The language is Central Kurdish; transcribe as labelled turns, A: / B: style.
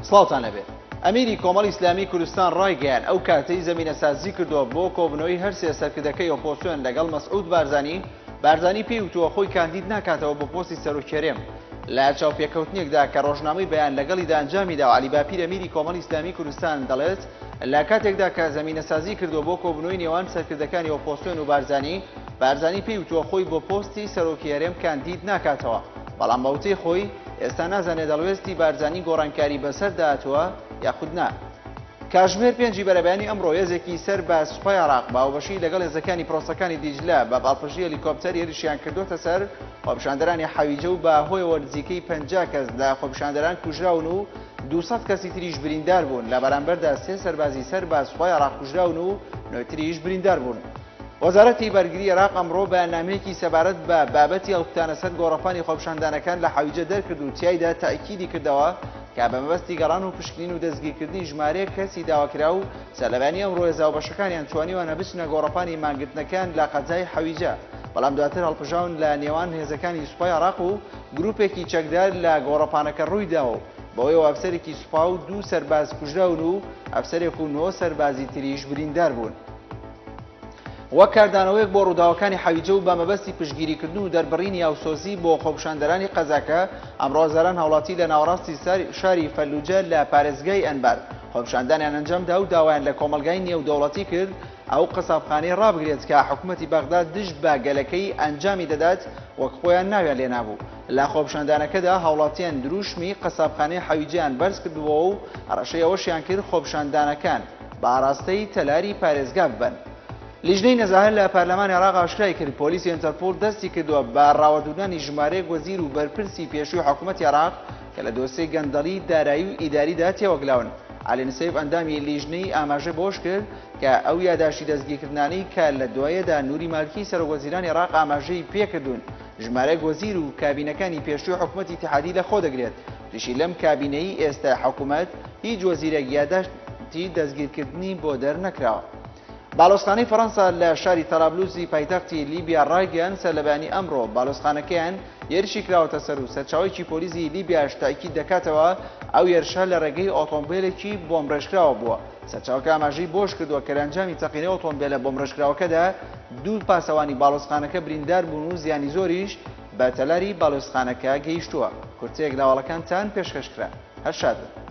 A: سڵاوتان لەبێ. ئەمیری کۆمەڵی ئیسلامی کوردستان ڕایگەیاند، ئەو کاتەی زەمینەسازی کردووە بۆ کۆبوونەوەی هەرسێ سەرکردەکەی ئۆپۆسیۆن لەگەڵ مەسعود بارزانی، بارزانی پێی وتووە خۆی کاندید ناکاتەوە بۆ پۆستی سەرۆکی هەرێم. لە چاوپێکەوتنێکدا کە ڕۆژنامەی بەیان لەگەڵیدا ئەنجامی داوە، عەلی باپیر ئەمیری کۆمەڵی ئیسلامی کوردستان دەڵێت، لە کاتێکدا کە زەمینەسازی کردووە بۆ کۆبوونەوەی نێوان سەرکردەکانی ئۆپۆسیۆن و بارزانی، بارزانی پێی وتووە خۆی بۆ پۆستی سەرۆکی هەرێم کاندید ناکاتەوە، بەڵام بە وتەی خۆی ئێستا نازانێت هەڵوێستی بارزانی گۆڕانکاری بەسەردا هاتووە یاخود نا. کاژمێر پێنجی بەرەبەیانی ئەمڕۆ هێزێکی سەر بە سوپای عێراق بە هاوبەشی لەگەڵ هێزەکانی پرۆسەکانی دیجلە بە پاڵپشتی هەلیکۆپتەر هێرشیان کردۆتە سەر خۆپیشاندەرانی حەویجە و بە هۆیەوە نزیکەی 50 کەس لە خۆپیشاندەران کوژراون و 200 کەسی تریش بریندار بوون، لە بەرامبەردا سێ سەربازی سەر بە سوپای عێراق کوژراون و نۆ تریش بریندار بوون. وەزارەتی بەرگری عێراق ئەمڕۆ بەیاننامەیەکی سەبارەت بە بابەتی هەڵکوتانە سەر گۆڕەپانی خۆپیشاندانەکان لە حەویجە دەرکرد و تیایدا تەئکیدی کردەوە کە بە مەبەستی گەڕان و پشکنین و دەستگیرکردنی ژمارەیەک کەسی داواکراو سەرلەبەیانی ئەمڕۆ هێزە هاوبەشەکانیان توانیوانە بچنە گۆڕەپانی مانگرتنەکان لە قەزای حەویجە بەڵام دواتر هەڵپژاون لە نێوان هێزەکانی سوپای عێراق و گروپێکی چەکدار لە گۆڕەپانەکە ڕوویداوە و بەوەیەوە ئەفسەرێکی سوپا و دوو سەرباز کوژراون و ئەفسەرێک و نۆ سەربازی تریش بریندار بوون. وەک کاردانەوەیەک بۆ ڕووداوەکانی حەویجە و بە مەبەستی پشتگیریکردن و دەربڕینی هاوسۆزی بۆ خۆپیشاندەرانی قەزاکە، ئەمڕۆ هەزاران هاوڵاتی لە ناوەڕاستی شاری فەلوجە لە پارێزگای ئەنبار خۆپیشاندانیان ئەنجامدا و داوایان لە کۆمەڵگای نێودەوڵەتی کرد ئەو قەسابخانەی ڕابگرێت کە حکومەتی بەغدا دژ بە گەلەکەی ئەنجامی دەدات وەک خۆیان ناویان لێنابوو. لە خۆپیشاندانەکەدا هاوڵاتیان دروشمی قەسابخانەی حەویجەیان بەرزکردبووەوە و هەڕەشەی ئەوەشیان کرد خۆپیشاندانەکان بە ئاراستەی تەلاری پارێزگا ببەن. لیژنەی نەزاهە لە پەرلەمانی عێراق ئاشکرای کرد، پۆلیسی ئینتەرپوڵ دەستی کردووە بە ڕاوەدوونانی ژمارەیەک وەزیر و بەرپرسی پێشووی حکومەتی عێراق کە لە دۆسیەی گەندەڵی دارایی و ئیداریدا تێوەگلاون. عەلی نسەیف ئەندامی لیژنەی ئاماژەی بەوەش کرد کە ئەو یاداشتی دەستگیرکردنانەی کە لە دوایەدا نوری مالکی سەرۆکوەزیرانی عێراق ئاماژەی پێکردوون ژمارەیەک وەزیر و کابینەکانی پێشووی حکومەتی ئیتیحادی لەخۆدەگرێت، وتیشی لەم کابینەی ئێستای حکومەت هیچ وەزیرێک یاداشتی دەستگیرکردنی بۆ دەرنەکراوە. باڵۆزخانەی فەرەنسا لە شاری تەرابلوسی پایتەختی لیبیا ڕایگەیاند، سەرلەبەیانی ئەمڕۆ باڵۆزخانەکەیان هێرشی کراوەتە سەر و سەرچاوەیەکی پۆلیسی لیبیاش تەئکید دەکاتەوە ئەو هێرشە لە ڕێگەی ئۆتۆمبێلێکی بۆمبڕێژکراوە بووە. سەرچاوەکە ئاماژەی بەوەشکردووە کە لە ئەنجامی تەقینەوەی ئۆتۆمبێلە بۆمبڕێژکراوەکەدا دوو پاسەوانی باڵۆزخانەکە بریندار بوون و زیانی زۆریش بە تەلاری باڵیۆزخانەکە گەیشتووە. کورتەیەک لە هەواڵەکانتان پێشکەش کرا. هەر شاد بن.